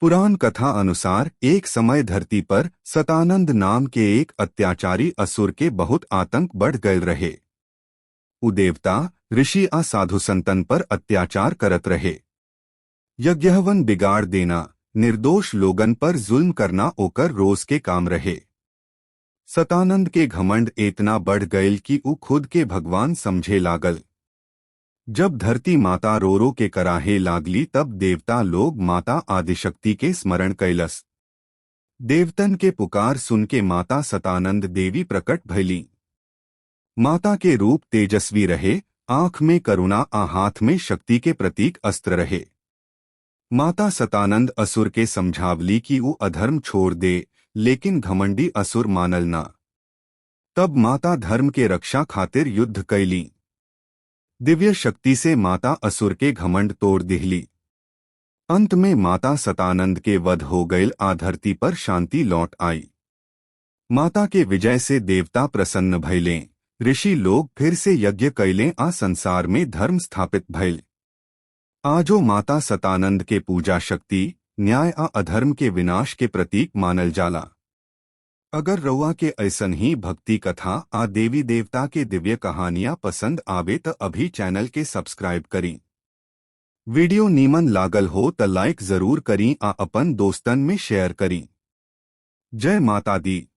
पुराण कथा अनुसार एक समय धरती पर सतानंद नाम के एक अत्याचारी असुर के बहुत आतंक बढ़ गए रहे। उ देवता, ऋषि आ साधु संतन पर अत्याचार करत रहे। यज्ञहवन बिगाड़ देना, निर्दोष लोगन पर जुल्म करना ओकर रोज के काम रहे। सतानंद के घमंड इतना बढ़ गयल कि उ खुद के भगवान समझे लागल। जब धरती माता रो रो के कराहे लागली, तब देवता लोग माता आदिशक्ति के स्मरण कैलस। देवतन के पुकार सुन के माता सतानंद देवी प्रकट भैली। माता के रूप तेजस्वी रहे, आंख में करुणा आ हाथ में शक्ति के प्रतीक अस्त्र रहे। माता सतानंद असुर के समझावली कि वो अधर्म छोड़ दे, लेकिन घमंडी असुर मानल ना। तब माता धर्म के रक्षा खातिर युद्ध कैली। दिव्य शक्ति से माता असुर के घमंड तोड़ दिहली। अंत में माता सतानंद के वध हो गईल आ धरती पर शांति लौट आई। माता के विजय से देवता प्रसन्न भैले, ऋषि लोग फिर से यज्ञ कैले आ संसार में धर्म स्थापित भइल। आजो माता सतानंद के पूजा शक्ति, न्याय आ अधर्म के विनाश के प्रतीक मानल जाला। अगर रउआ के ऐसन ही भक्ति कथा आ देवी देवता के दिव्य कहानियां पसंद आवे त अभी चैनल के सब्सक्राइब करी। वीडियो नीमन लागल हो त लाइक जरूर करी आ अपन दोस्तन में शेयर करी। जय माता दी।